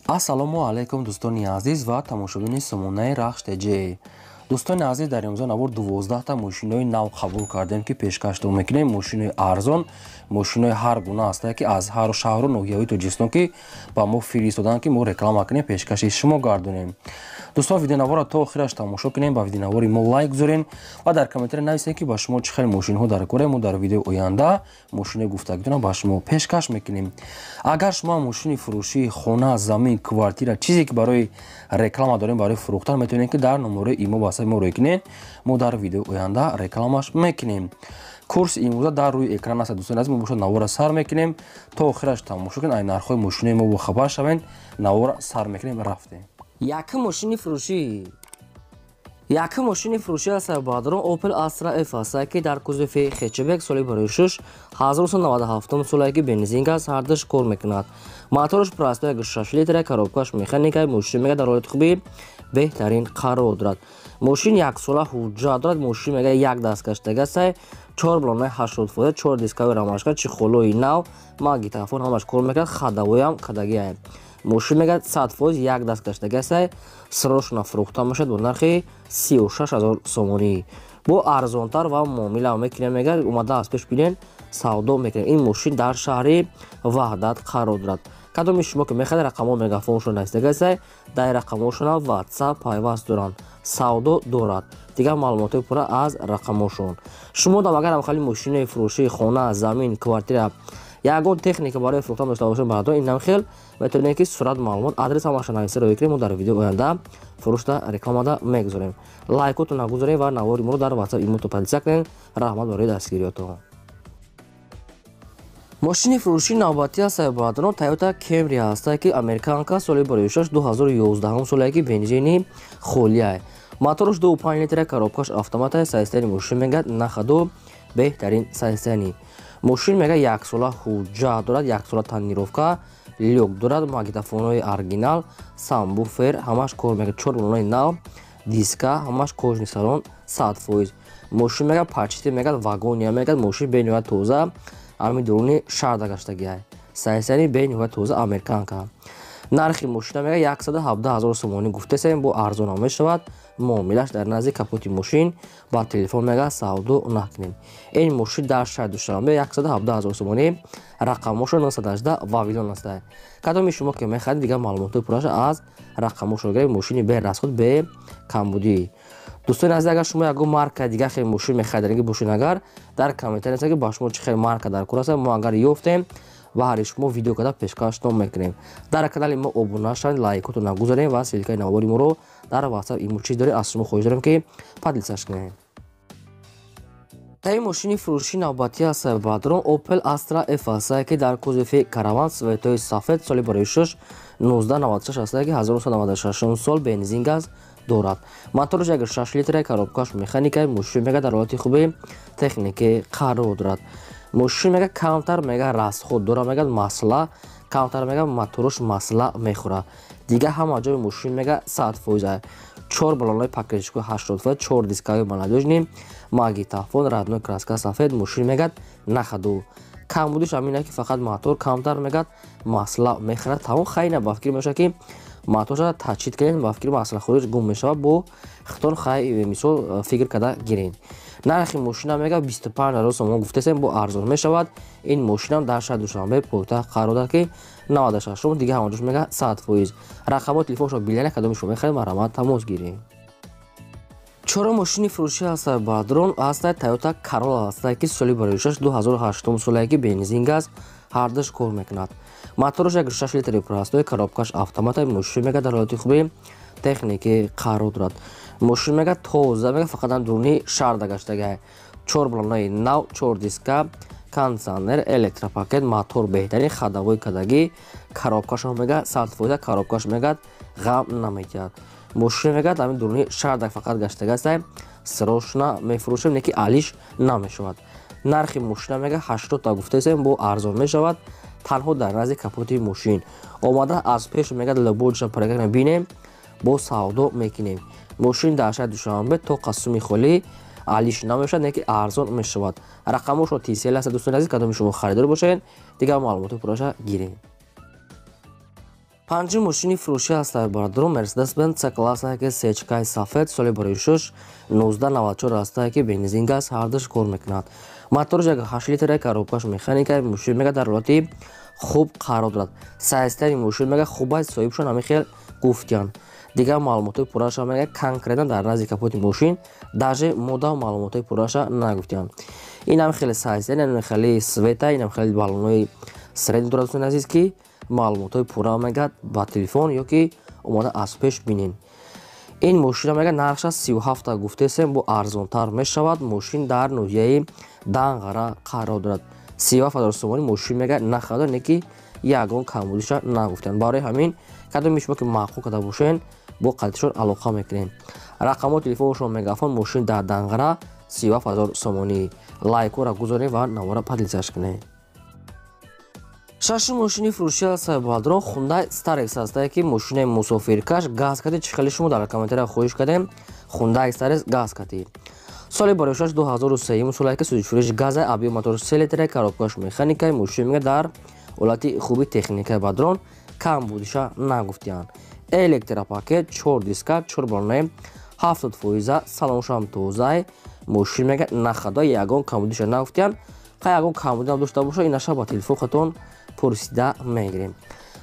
Ассалому алайкум, дӯстони азиз ва тамошобини сомонаи Рахш ТЖ. Дӯстони азиз, дар имрӯза навор 12та мошинои нав қабул кардем, ки пешкаштон мекунем. Мошинои арзон, мошинои ҳар гуна ҳастае, ки аз ҳар шаҳру ноҳияҳои Тоҷикистон ки ба мо фиристоданд, ки мо реклама кунем, пешкаши шумо гардонем. Дӯстон, видеонаворро то охираш тамошо кунем, ба видеонавори мо лайк гузорен ва дар комментария нависем, ки ба шумо чӣ хел мошинҳо дар кора. Мо дар видеои оянда мошинои гуфтагитонро ба шумо пешкаш мекунем. Агар шумо мошини фурӯшии хона, замин, квартира, чизе ки барои реклама дорем, барои фурӯхтан, метавонем, ки дар номерои имо васаи мо рӯй кунед. Мо дар видеои оянда рекламаш мекунем. Курси имрӯза дар рӯи экран аст. Дӯстони азиз, мо бошад навора сар мекунем, то охираш тамошо кунед, ай нархҳои мошинои мо бохабар шавед. Навора сар мекунем, рафтем. Якум мошини фурӯшӣ, якум мошини фурӯшӣ аст, бародарон, Opel Astra F аст, ки дар кузови хэтчбек, соли 2006, 1997 соле, ки бензин газ ҳардуш кор мекунад. Мотораш простой, 6 литра, коробкаш механика. Мошин мега дар ҳолати хуби беҳтарин қарор дорад. Мошин яксола ҳуҷҷат дорад. Мошин мега як дасткаштага сай, чор балонаи 80%, чор дискаи рамашка, чехолои нав, магнитофон ҳамаш кор мекунад, ходовойам кадагиай. Мошин мега 100% як дасткаштага сай, срочно фурӯхта мешавад бо нархи 36 000 сомонӣ. Бо арзонтар ва муомила мекунем, мега омада аз пеш бинен, савдо мекунем. Ин мошин дар шаҳри Ваҳдат қарор дорад. Кадоми шумо ки мехоҳед, рақамҳо мегафоншон навистагасай, дар рақамҳошона WhatsApp пайваст доранд, савдо дорад. Дигар маълумотҳои пурра аз рақамҳошон. Шумо дам агар хали мошинаи фурӯшии хона, замин, квартира, ягон техника барои фурӯхтан дошта бошед, бародарон, ин хел метавонед, ки сурат, маълумот, адрес ҳамаша нависта рӯй кунем. Мо дар видео оянда фурӯшта рекламада мегузорем. Лайкотон нагузорем ва навори моро дар WhatsApp, имото поделиться кунед. Раҳмат барои дастгириётон. Мошини фурӯшии навбатӣ аст, бародарон, Toyota Camry аст, ки американка, соли 2006, 2011 соле, ки бензини холиай. Мотораш 2,5 литра, коробкаш автомата. Состояние мошин мегӯяд на ходу, беҳтарин состояние. Мошин мега яксола ҳуҷҷат дорад, яксола тонировка, люк дорад, магнитофонҳои оригинал, сабвуфер ҳамаш кор мекунад, чор балонаи нав, диска ҳамаш, кожаный салон 100%. Мошин мега почти мегӯяд вагония, мегӯяд мошин бениҳоят тоза, ҳамин дуруни шаҳрда гаштагиай. Состояние бениҳоят тоза, американка. Нархи мошина мега 117 000 сомонӣ гуфтесем, бо арзонам мешавад муомилаш. Дар назди капоти мошин ба телефон мега савдо накунем. Ин мошин дар шаҳри Душанбе, 117 000 сомонӣ, рақамҳошо 918 Вавилон аст. Кадоми шумо ки мехаред, дигар маълумотҳои пурраша аз рақамҳошо гиред. Мошини бе расход, бе камбудӣ. Дӯстони азиз, агар шумо ягон марка дигар хел мошин мехаридагӣ бошед, агар дар комментария нависед, ки ба шумо чӣ хел марка дар кор аст, мо агар ёфтем, ба ҳари шумо видео карда пешкаштон мекунем. Дар канали мо обуна шавед, лайкотон нагузорем ва ссылкаи навори моро дар WhatsApp, имо чиз доред, аз шумо хоҳиш дорем, ки поделиться кунед. Таи мошини фурӯшии навбатӣ аст, бародарон, Opel Astra F аст, ки дар кузови караван, цветои сафед, соли 2006, 1996 аст, ки 1996 сол, бензин газ дорад. Мотораш 1,6 литра, коробкаш механика. Мошин мега дар ҳолати хуби техникӣ қарор дорад. Мошин мега камтар мега расход дорад, мега масла камтар, мега мотораш масла мехӯрад. Дигар ҳама ҷои мошин мега 100%. Чор балонҳои покрышкаи 80%, чор дискаи молодёжный, магнитофон, родной краска сафед. Мошин мегад на ходу. Камбудиш ҳамин ки фақат мотор камтар мегад масла мехӯрад, тамом. Хайна, ба фикр мешавад, ки моторша точить кунед, ба фикри маслахӯриш гум мешавад. Бо хитон хай мисол фикр карда гиред. Нархи мошина мега 25 000 сомон гуфтесем, бо арзон мешавад. Ин мошинам дар шаҳри Душанбе, пойтахт қарор дорад, ки 96, дига ҳамаҷош мега 100%. Рақамҳои телефоншо билена. Кадоми шумо мехаред, марҳамат, тамос гиред. Чорум мошини фурӯшӣ аст, бародарон, ҳаста Toyota Corolla аст, ки соли 2006, 2008 соле, ки бензин газ ҳардуш кор мекунад. Мотораш 1,6 литри простой, коробкаш автомата. Мошин мега дар ҳолати хуби техникӣ қарор дорад. Мошин мега тоза, мега фақат дуруни шаҳрда гаштагиай. Чор балонаи нав, чор диска, кондитсионер, электропакет, мотор беҳтарин, ходовой кадагӣ, коробкашо мега 100%, коробкаш мегад ғам намедиҳад. Мошин мегад ҳамин дуруни шаҳрда фақат гаштагастай. Срочно мефурӯшем, не ки алиш намешавад. Нархи мошина мега 80 та гуфтесем, бо арзон мешавад. Танҳо дар назди капоти мошин омада аз пеш мегад лабоҷа парагана бинем, бо савдо мекунем. Мошин дар шаҳри Душанбе то қасуми холӣ алиш намешавад, не ки арзон мешавад. Рақамошо Tcell аст. Дӯстони азиз, кадоми шумо харидор бошед, дигар маълумоти пурраша гиред. Панҷум мошини фурӯшӣ ҳастад, бародарон, Mercedes-Benz C-класс, ки сечкаи сафед, соли барои 6 1994 ҳастае, ки бензин, газ ҳардуш кор мекунад. Моторш 1,8 литра, коробкаш механика. Мошин мега дар ҳолати хуб қарор дорад. Состояние мошин мега хуб аст, соҳибшон ҳамин хел гуфтиянд. Дигар маълумотҳои пурраша мега конкретно дар назди капоти мошин даже мода маълумотҳои пурраша нагуфтиянд. Инам хеле состояние, инам хеле света, инам хеле баллонҳои средний дорад. Дӯстони азиз, ки маълумотҳои пурра мегӯяд, ба телефон ё ки омода аз пеш бинед. Ин мошина мега нархша 37-та гуфтесем, бо арзонтар мешавад. Мошин дар ноҳияи Данғара қарор дорад. 37 000 сомонӣ мошин мега нахадо, не ки ягон камбудиша нагуфтанд. Барои ҳамин кадоми шумо ки маъқул карда бошен, бо қадишон алоқа мекунем. Рақамҳои телефоншон мегафон. Мошин дар Данғара, 37 000 сомонӣ. Лайкҳоро гузорем ва навора поделиться кунем. Шашум мошини фурӯшӣ аст, бародарон, Хундай Старекс ҳастае, ки мошинаи мусофиркаш, газ кати. Чӣ хеле шумо дар комментария хоҳиш кардем, Хундай Старекс газ кати, соли барои 2003 солае, ки сӯзишфурӯши газа, объём мотор 3 литра, коробкаш механика. Мошин мега дар ҳолати хуби техникаи, бародарон, камбудиша нагуфтиянд. Электропакет, чор диска, чор баллонаи 70%, салоншам тозаи. Мошин мега нахада, ягон камбудиша нагуфтиянд. Ха, ягон камбудиам дошта боша, инаша ба телефон хатон пурсида мегирем.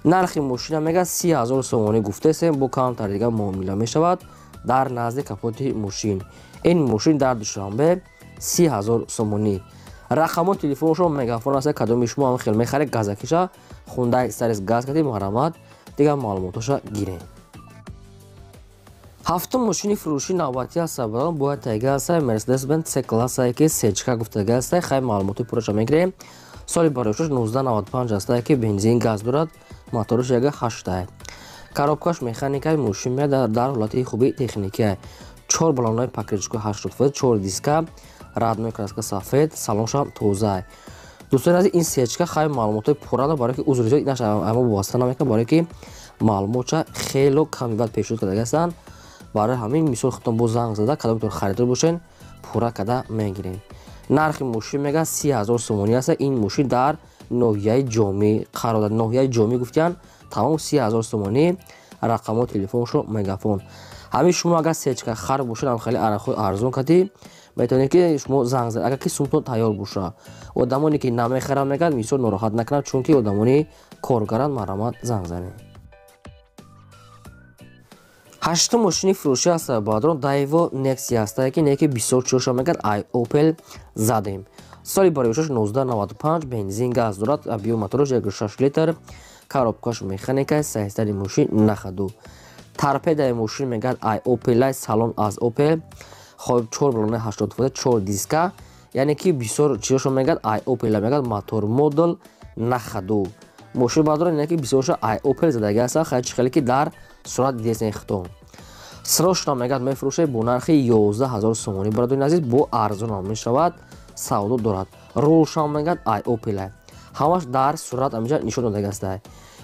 Нархи мошина мега 30 000 сомонӣ гуфтесем, бо камтар дига муомила мешавад дар назди капоти мошин. Ин мошин дар Душанбе, 30 000 сомонӣ. Рақамҳои телефоншон мегафон аст. Кадоми шумо ҳам хел мехаред газакиша, Хундай Старекс газ кати, марҳамат, дигар маълумотоша гирем. Ҳафтум мошини фурӯшӣ навбатӣ аст, барон, бояд тайга аст, Мерседес Бенз С классае, ки сечка гуфтага аст. Хай, маълумоти пурраша мегирем. Соли бароишаш 1995 астае, ки бензин, газ дорад, мотораш 1,8, коробкаш механикаи. Мошин дар ҳолати хуби техникия, чор баллонҳои покрышка 80%, чор диска, родной краска сафед, салоншам тоза. Дӯстони азиз, ин сечка, хай, маълумотҳои пурра, барое ки узри зиёд, инаш ама вобаста намекунад, барое ки маълумотша хело ками баъд пешниҳод карда ҳастанд. Барои ҳамин мисол худтон бо занг зада, кадомтон харидор бошен, пурра карда мегирем. Нархи мошин мега 30 000 сомонӣ аст. Ин мошин дар ноҳияи Ҷомӣ қарор дорад. Ноҳияи Ҷомӣ гуфтиянд, тамом, 30 000 сомонӣ. Рақамҳои телефоншо мегафон. Ҳамин шумо агар сечка хар бошед, ҳам хеле арзхои арзон кардӣ, метавонед ки шумо занг зад, агар ки сумтон тайёр боша. Одамоне ки намехаранд, мегӯяд, мисол нороҳат накунад, чунки одамони коргаранд. Марҳамат, занг занед. Ҳаштум мошини фурӯшӣ аст, бародарон, Дайво Нексия ҳастае, ки неки бисёр чиёша мегӯяд, ай Опел задем. Соли бароишаш 1995, бензин, газ дорад, объём мотораш 1,6 литр, коробкаш механика. Состояние мошин нахаду. Торпедаи мошин мегӯяд ай Опел, салон аз Опел. Хоб, чор баллонаи 80%, чор диска, яъне ки бисёр чиёшо мегӯяд ай Опел мегӯяд, мотор модул нахаду. Мошин, бародарон, яъне ки бисёрша ай Опел задаги аст. Хай, чӣ хеле ки дар сурат дидесен хитон, срочно мегӯяд мефурӯшед бо нархи 11 000 сомонӣ. Бародарони азиз, бо арзонам мешавад, савдо дорад. Рулшам мегӯяд ай Опел, ҳамаш дар сурат амиҷа нишон додаги аст.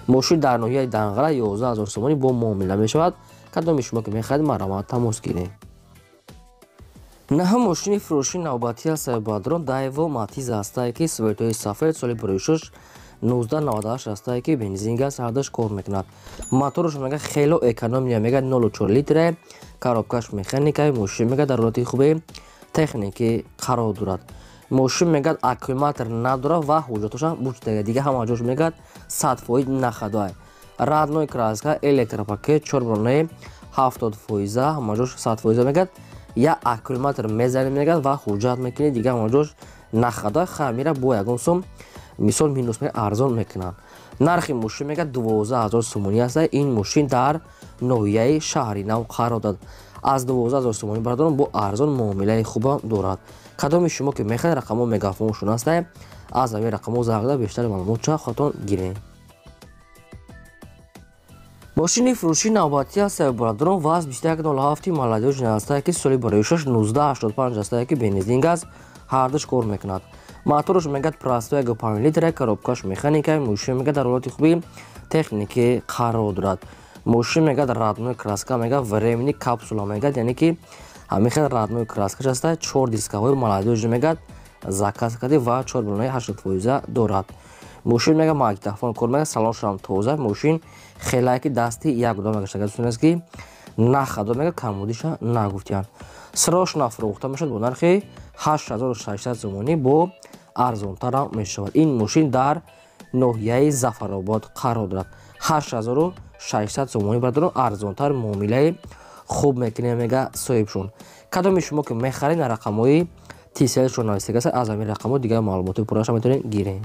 Мошин дар ноҳияи Данғара, 11 000 сомонӣ, бо муомила мешавад. Кадоми шумо ки мехоҳед, марҳамат, тамос гиред. Наҳум мошини фурӯши навбатӣ аст, бародарон, Дайво Матиз ҳастае, ки светои сафед, соли бароишаш 1998 ҳастае, ки бензин, газ ҳардуш кор мекунад. Мотораш мега хело экономия, мега 0,4 литре, коробкаш механикаи. Мошин мега дар ҳолати хуби техникӣ қарор дорад. Мошин мегӯяд аккумулятор надорад ва ҳуҷҷатошам бучдага, дига ҳама ҷош мегӯяд 100% нахадоай. Родной краска, электропакет, чор баллонаи 70%, ҳама ҷош 100% мегӯяд. Я аккумулятор мезанем, мегӯяд, ва ҳуҷҷат мекунӣ, дига ҳама ҷош нахадоай. Хамира бо ягон сум мисол минус арзон мекунанд. Нархи мошин мегӯяд 12 000 сомонӣ аст. Ин мошин дар ноҳияи Шаҳри Нав қарор дорад. Аз 12 000 сомонӣ, бародарон, бо арзон муомилаи хубам дорад. Кадоми шумо ки мехоҳед, рақамҳо мегафоншон аст, аз ҳамин рақамҳо занг зада, бештари маълумотча худтон гиред. Мошини фурӯши навбатӣ аст, бародарон, ВАЗ 2107 молодёжный ҳастае, ки соли бароишаш 1985 ҳастае, ки бензин, газ ҳардуш кор мекунад. Мотораш мегӯяд простой 1,5 литра, коробкаш механика. Мошин мегӯяд дар ҳолати хуби техникӣ қарор дорад. Мошин мегӯяд родной краска, мегӯяд временный капсула мегӯяд, яъне ки ҳамин хел родной краскаш аста. Чор дискаҳои молодёжный мегӯяд заказ карди ва чор баллонаи 80% дорад. Мошин мегӯяд магнитофон кор мегӯяд, салоншам тоза. Мошин Хелае ки дасти як одам гаштага, дӯстон аст, ки нахадо мега, камудиша нагуфтиянд. Срочно фурӯхта мешавад бо нархи 8600 сомонӣ, бо арзонтарам мешавад. Ин мошин дар ноҳияи Зафаробод қарор дорад. 8600 сомонӣ, бародарон, арзонтар муомилаи хуб мекунем, мега соҳибшон. Кадоми шумо ки мехаред, рақамҳои тиселшон навистагааст, аз ҳамин рақамҳо дигар маълумоти пурраша метавонед гиред.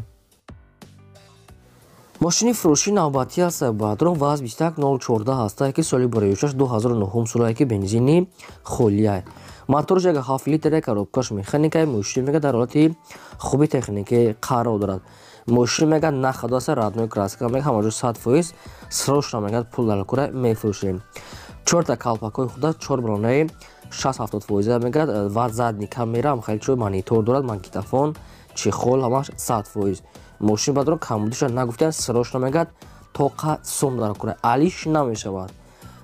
Мошини фурӯшии навбатӣ аст, бародарон, ВАЗ 21014 ҳастае, ки соли 2006, 2009 солае, ки бензини холия, моторш 1,7 литре, коробкаш механика. Мошин мега дар ҳолати хуби техникӣ қарор дорад. Мошин мега нахадо аст, родной краска мега, ҳамаҷо 100%. Срочно мега пул дар кора мефурӯшем. Чорта калпакҳои худа, чор балонаи 60-70% мегӯяд ва задний камера ҳам хеле чо монитор дорад, магнитофон, чехол, ҳамаш 100%. Мошин, бародарон, камудиша нагуфтиян. Срочно мегӯяд тоқа сум дар кора алиш намешавад.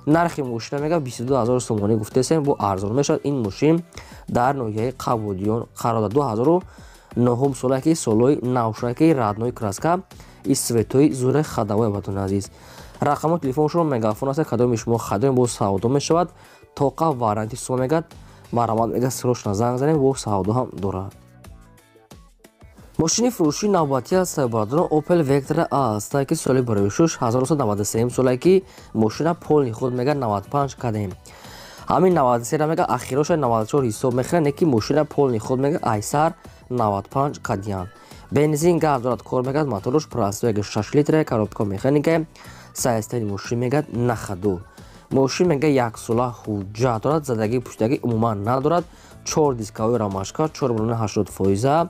Нархи мошина мега 22 000 сомонӣ гуфтесем, бо арзон мешавад. Ин мошин дар ноҳияи Қабудиён қарор дорад. 2009 сола, ки солҳои навшуда, ки родной краска и цветои зуре ходовой. Батони азиз, рақамҳои телефоншон Мегафон аст. Кадоми шумо хадоем, бо савдо мешавад, тоқа варианти сума мегӯяд, марҳамат, мега срочно занг занем, бо савдо ҳам дорад. Мошини фурӯшии навбатӣ аст, бародарон, Opel Vectra A аст, ки соли 2006, 1993 солае, ки мошина полный ход мега 95 кадем. Ҳамин 93 мега, ахироша 94 ҳисоб мехӯрад, не ки мошина полный ход мега айсар 95 кадиян. Бензин, газ дорад, кор мегӯяд, моторш простой 6 литре, коробка механика. Состояни мошин мегӯяд на ходу. Мошин мега яксола ҳуҷҷат дорад, задагӣ пуштагӣ умуман надорад. Чор дисковой рамашка, чор балони 80%,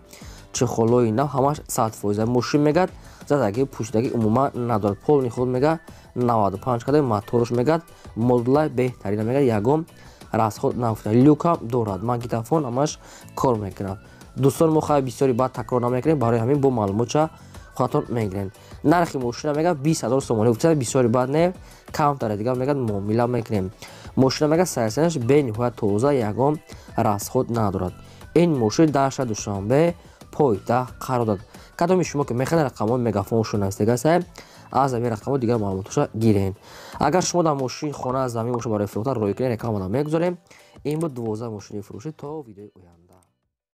чехолои нав, ҳамаш 100%. Мошин мегӯяд задагӣ пуштагӣ умуман надорад. Полный ход мега 95 када. Моторш мегӯяд модулай беҳтарина, мегӯяд ягон расход нагуфта. Люкам дорад, магнитофон, ҳамаш кор мекунад. Дӯстон, мо хай бисёри баъд такрор намекунем, барои ҳамин бо маълумотча худатон мегирем. Нархи мошина мега 20 000 сомонӣ гуфта, бисёри баъд не, камтаре дигар мегӯяд муомила мекунем. Мошина мега состоянияш бениҳоят тоза, ягон расход надорад. Ин мошин дар шаҳри Душанбе, пойтахт қарор дорад. Кадоми шумо ки мехоҳед, рақамҳои Мегафоншон навистагааст, аз ҳамин рақамҳо дигар маълумотҳоша гирем. Агар шумо дар мошин, хона, замин боша барои фурӯхтан, рӯй кунед, рекламада мегузорем. Ин буд 12 мошини фурӯшӣ. То видеои оянда.